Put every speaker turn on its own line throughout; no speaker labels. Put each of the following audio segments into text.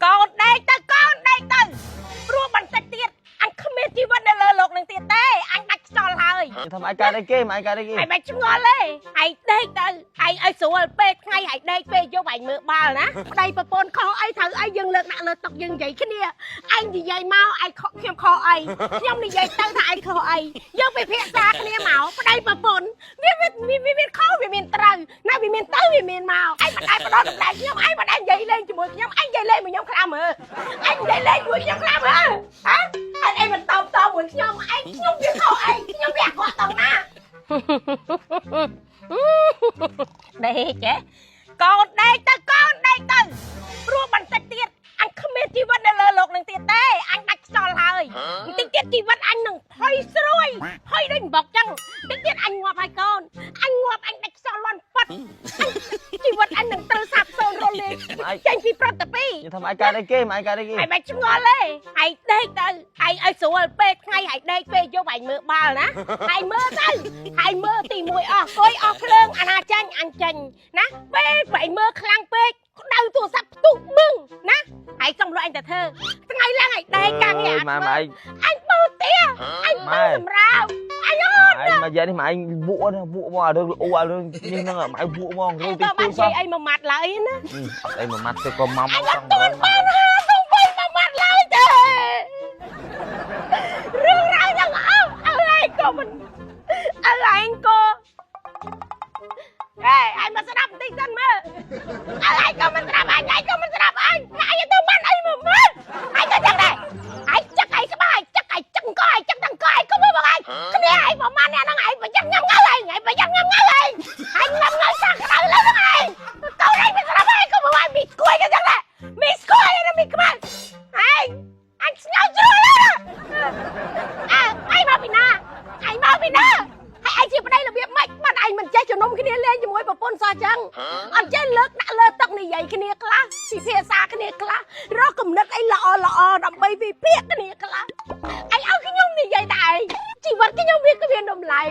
កូនដេកទៅកូនដេកទៅព្រោះបន្តិចទៀតអញគ្មានជីវិតនៅលើលោកនឹងទៀតទេអញដាច់ខ្យល់ហើយ
ថាម៉េចកើតអីគេម៉េចកើតអីគេ
ហើយមិនឆ្ងល់ទេហើយដេកទៅហើយឲ្យស្រួលពេកថ្ងៃហើយដេកពេកយប់ហើយមើលបាល់ណាប្តីប្រពន្ធខុសអីត្រូវអីយើងលើកដាក់លើតុយើងនិយាយគ្នាឯងនិយាយមកឯងខុសខ្ញុំខុសអីខ្ញុំនិយាយទៅថាឯងខុសអីយើងពិភាក្សាគ្នាមកប្តីប្រពន្ធវាវាវាមានខុសវាមានត្រូវណាវាមានទៅវាមានមកឯងមិនដែលផ្ដល់តម្លៃខ្ញុំឯងមិនដែលនិយាយលេងជាមួយខ្ញុំឯងនិយាយលេងមួយខ្ញុំខ្លះមើលឯងនិយាយលេងមួយខ្ញុំខ្លះមើលហ៎ហើយឯងមិនតបតមួយខ្ញុំឯងខ្ញុំវាខុសអីខ្ញុំវាអាក្រក់តង់ណា ដេកចេះកូនដេកទៅកូនដេកទៅព្រោះបន្តិចទៀតអញគ្មានជីវិតនៅលើលោកនឹងទៀតទេអញដាច់ខ្យល់ហើយបន្តិចទៀតជីវិតអញនឹងផុយស្រួយផុយដូចបុកចឹងបន្តិចទៀតអញងាប់ហើយកូនអញងាប់អញដាច់ខ្យល់លន់ប៉ាត់ជីវិតអញនឹងត្រូវសាបសូន្យរលាយចេញពីប្រតិពី
ថាម៉េចកើតអីគេម៉េចកើតអីគេ
ហើយមិនឆ្ងល់ទេហើយដេកទៅហើយឲ្យស្រួលពេកថ្ងៃហើយដេកពេកយប់ហើយមើលបាល់ណាហើយមើលទៅហើយមើលទី1អស់គួយអស់ភ្លើងអាណាចាញ់អញចាញ់ណាពេលបែមើលខ្លាំងពេកក្តៅទូរស័ព្ទផ្ទុះបឹងណាហើយសុំលុយអញទៅធ្វើថ្ងៃឡើងហើយដេកកាំងនេះ
ម៉ែម៉ែ
អញបោទាអញបោសម្រាប់អញអត់
ឯងមកយាយនេះម៉ែឯងវក់ណាវក់មកអារឿងអូអារឿងនេះហ្នឹងម៉ែវក់មករឿងទី
ទៅ
ទូសោះ
បាននិយាយអីមួយម៉ាត់ឡើយណា
អត់អីមួយម៉ាត់ទៅក៏មក
អញអត់ទាន់បានហាទៅវិញមួយម៉ាត់ឡើយទេរឿងរ៉ាវទាំងអស់អើឯងក៏មិនអើឯងក៏អេឯងមកស្ដាប់បន្តិចសិនមើលអើឯងក៏មិនស្ដាប់អញឯងក៏មិនស្ដាប់អញឯងទៅបានអីមួយម៉ាត់ឯងក៏ចឹងដែរឯងចឹកឯងស្បែកចឹកឯងចឹកកឯងចឹកទាំងកឯងក៏មើលមកឯងគ្នាឯងប្រហែលអ្នកហ្នឹងឯងប្រយ័ត្នញ៉ាំងៅឯងឯងប្រយ័ត្នញ៉ាំងៅឯងឯងញ៉ាំងៅសាក់ក្តៅលើហ្នឹងឯងកូនឯងមិនស្ដាប់ឯងក៏មកឯងមីស្គួយក៏ចឹងដែរមីស្គួយណាមីខ្មៅឯងអញស្ងើជ្រួលណាអើឯងមកពីណាឯងមកពីណាហើយឯងជាប្តីរបៀបម៉េចបានឯងមិនចេះជំនុំគ្នាលេងជាមួយប្រពន្ធសោះចឹងអត់ចេះលើកដាក់លើតុនិយាយគ្នាខ្លះពិភាក្សាគ្នាខ្លះរកគំនិតអីល្អល្អដើម្បីវិភាគគ្នាខ្លះឯងឲ្យខ្ញុំនិយាយតែឯងជីវិតខ្ញុំវាគ្មានតម្លៃ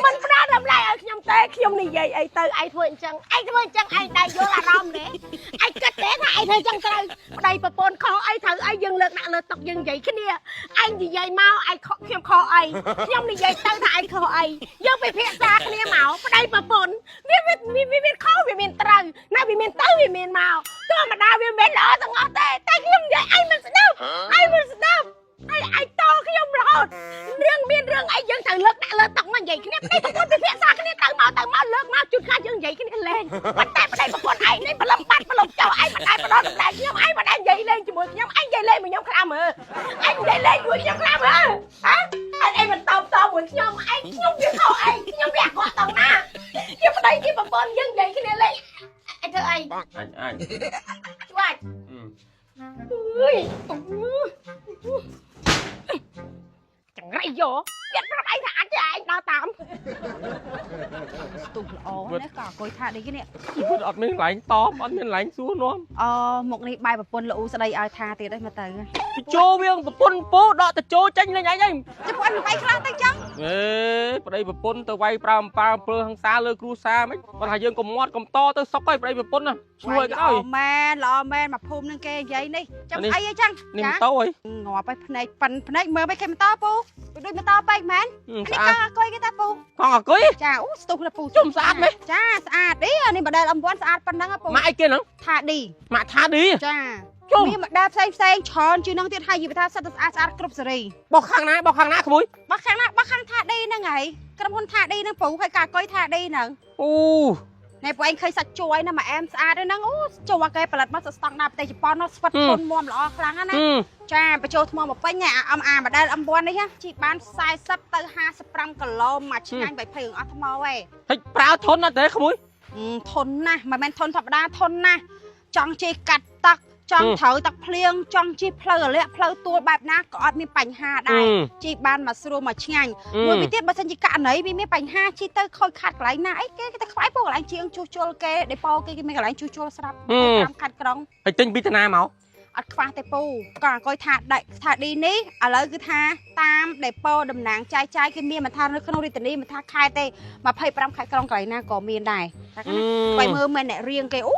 មិនផ្ដល់តម្លៃឲ្យខ្ញុំទេខ្ញុំនិយាយអីទៅឯងធ្វើអញ្ចឹងឯងធ្វើអញ្ចឹងឯងដែរយល់អារម្មណ៍ទេឯងគិតទេថាឯងធ្វើអញ្ចឹងត្រូវប្តីប្រពន្ធខុសអីត្រូវអីយើងលើកដាក់លើតុយើងនិយាយគ្នាឯងនិយាយមកឯងខុសខ្ញុំខុសអីខ្ញុំនិយាយទៅថាឯងខុសអីយើងពិភាក្សាគ្នាមកប្តីប្រពន្ធវាវាវាមានខុសវាមានត្រូវណាវាមានទៅវាមានមកធម្មតាវាមិនមែនល្អទាំងអស់ទេតែខ្ញុំនិយាយឯងមិនស្ដាប់ឯងមិនស្ដាប់ឯងឯងតខ្ញុំរហូតរឿងមានរឿងអីយើងត្រូវលើកដាក់លើតុមកនិយាយគ្នាប្តីប្រពន្ធពិភាក្សាគ្នាទៅមកទៅមកលើកមកជួនកាលយើងនិយាយគ្នាលេងប៉ុន្តែប្តីប្រពន្ធឯងនេះប្រឡំបាត់ប្រឡំចោលឯងមិនដែលផ្ដល់តម្លៃខ្ញុំឯងមិនដែលនិយាយលេងជាមួយខ្ញុំឯងនិយាយលេងមួយខ្ញុំខ្លះមើលឯងនិយាយលេងមួយខ្ញុំខ្លះមើលហ៎ហើយឯងមិនតបតមួយខ្ញុំឯងខ្ញុំវាខុសឯងខ្ញុំវាអាក្រក់តង់ណាជាប្តីជាប្រពន្ធយើងនិយាយគ្នាលេងឯងធ្វើអី
អញអញ
ច្បាច់អើយចង្រៃយោទៀតប្រាប់ឯងថាអាចទេឯងដើរតាម
ស្ទុះល្អណាស់ក៏អង្គុយថានេះគេនេះ
ជីវិតអត់មានកន្លែងតបអត់មានកន្លែងសួរនាំ
អូមុខនេះបាយប្រពន្ធល្អូស្ដីឲ្យថាទៀតឯងមកទៅ
ចូលវាប្រពន្ធពោដកតចូលចេញលេងឯងឯង
ចាំពួកអញមកវាយខ្លះទៅចឹង
អេប្តីប្រពន្ធទៅវាយប្រើអំពើអំពើហិង្សាលើគ្រួសារមិនគាត់ថាយើងកុំមាត់កុំតទៅសុកហើយប្តីប្រពន្ធណាឆ្លួយក៏ដោយ
ល្អមែនល្អមែនមកភូមិនឹងគេនិយាយនេះចាំអីអីចឹង
នេះម៉ូតូអី
ងាប់ឲ្យភ្នែកប៉ិនភ្នែកមើលមិនគេម៉ូតូពូដូចម៉ូតូពេកមែននេះកង់អង្គុយគេតាពូ
កង់អង្គុយ
ចាអូស្ទុះណាពូ
ជុំស្អាតមែន
ចាស្អាតអីអានេះ model M1 ស្អាតប៉ុណ្ណឹងពូ
ម៉ាក់អីគេហ្នឹង
ថាឌី
ម៉ាក់ថាឌី
ចា
ជុំ
មាន model ផ្សេងផ្សេងច្រើនជាងនឹងទៀតហើយនិយាយថាសិតតែស្អាតស្អាតគ្រប់សេរី
បោះខាងណាបោះខាងណាក្មួយ
បោះខាងណាបោះខាងថាឌីហ្នឹងហើយក្រុមហ៊ុនថាឌីហ្នឹងពូហើយការអង្គុយថាឌីហ្នឹង
អូ
ណែពួកឯងឃើញសាច់ជួយណាមួយអែមស្អាតហ្នឹងអូជួគេផលិតមកស្តង់ដារប្រទេសជប៉ុនស្វិតធន់មាំល្អខ្លាំងណាចាបញ្ចូលថ្មមកពេញអា MA model M1 នេះជីបាន40ទៅ55គីឡូមួយឆ្ងាញ់បែបភឿងអស់ថ្មឯង
ហិចប្រើធនណាស់ទេក្មួយ
ធន់ណាស់មិនមែនធន់ធម្មតាធន់ណាស់ចង់ជិះកាត់ទឹកចង់ត្រូវទឹកភ្លៀងចង់ជិះផ្លូវរលាកផ្លូវទួលបែបណាក៏អត់មានបញ្ហាដែរជិះបានមកស្រួលមកឆ្ងាញ់មួយវិញទៀតបើសិនជាករណីវាមានបញ្ហាជិះទៅខូចខាតកន្លែងណាអីគេគេទៅខ្វាយពួកកន្លែងជាងជួសជុលគេដេប៉ូគេគេមានកន្លែងជួសជុលស្រាប់តាមខាត់ក្រុង
ហិចទិញពីតាណាមក
អត់ខ្វះទេពូក៏អង្គុយថាដៃថាឌីនេះឥឡូវគឺថាតាមដេប៉ូតំណាងចាយចាយគេមានមិនថានៅក្នុងរាជធានីមិនថាខេត្តទេ25ខេត្តក្រុងកន្លែងណាក៏មានដែរតែណាបើមើលមែនអ្នករៀងគេអូ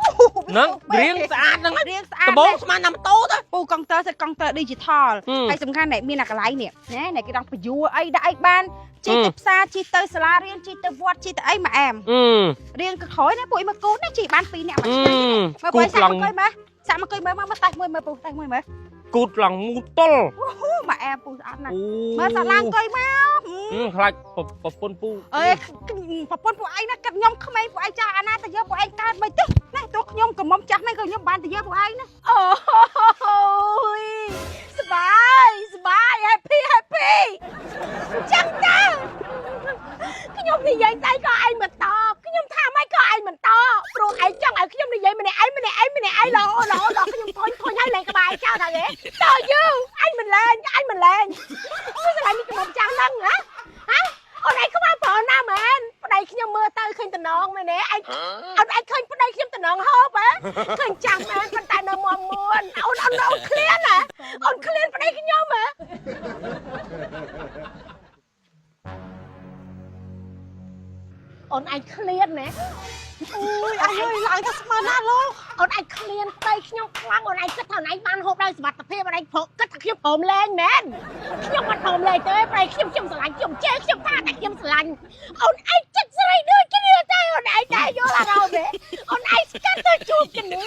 ហ្នឹងរៀងស្អាតហ្នឹង
រៀងស្អាត
ដំបងស្មានតែម៉ូតូទៅ
ពូកុងទ័រសិតកុងទ័រ digital ហើយសំខាន់អ្នកមានអាកន្លែងនេះណាអ្នកគេដល់ពយួរអីដាក់អីបានជិះទៅផ្សារជិះទៅសាលារៀនជិះទៅវត្តជិះទៅអីមកអែមរៀងក៏ក្រោយណាពួកអីមកគូនណាជិះបាន2នាក់មួយថ្ងៃមើលបើសាក់មកអង្គុយមើលសាក់មកអង្គុយមើលមកតេះមួយមើលពូតេះមួយមើល
គូតឡើងមូតុល
អូមកអែមពូស្អាតណាស់
អូ
មើលសាឡើងអង្គុយមក
ខ្លាចប្រពន្ធពូ
អេប្រពន្ធពួកឯងណាគិតខ្ញុំក្មេងពួកឯងចាស់អាណាទៅយកពួកឯងកើតមិនទេណាទោះខ្ញុំកំមុំចាស់មែនក៏ខ្ញុំបានទៅយកពួកឯងណា
អូយសបាយសបាយ happy happy ចឹងតើខ្ញុំនិយាយស្អីក៏ឯងមិនតបខ្ញុំថាម៉េចក៏ឯងមិនតបព្រោះឯងចង់ឲ្យខ្ញុំនិយាយម្នាក់ឯងម្នាក់ឯងម្នាក់ឯងលោលោដល់ខ្ញុំធុញធុញហើយលែងក្បែរចោលថាគេតើយូឯងមិនលែងឯងមិនលែងអូស្រឡាញ់នេះខ្ញុំចាំហ្នឹងហ៎ហ៎អូនឯងខ្វល់ប្រណាមែនប្តីខ្ញុំមើលទៅឃើញតំណងមែនទេឯងអូនឯងឃើញប្តីខ្ញុំតំណងហូបហ៎ឃើញចាំមែនប៉ុន្តែនៅមមួនអូនអូនអូនឃ្លានហ៎អូនឃ្លានប្តីខ្ញុំហ៎អូនឯងឃ្លានណា
អូយអាយឡើងទៅស្មានណាលោក
អូនឯងឃ្លានប្តីខ្ញុំខ្លាំងអូនឯងគិតថាអូនឯងបានហូបដោយសុវត្ថិភាពអូនឯងព្រោះគិតថាខ្ញុំព្រមលែងមែនខ្ញុំអត់ព្រមលែងទេប្តីខ្ញុំខ្ញុំស្រឡាញ់ខ្ញុំជេរខ្ញុំថាតែខ្ញុំស្រឡាញ់អូនឯងចិត្តស្រីដូចគ្នាតែអូនឯងតែយល់អារម្មណ៍ទេអូនឯងស្កាត់ទៅជួបគ្នា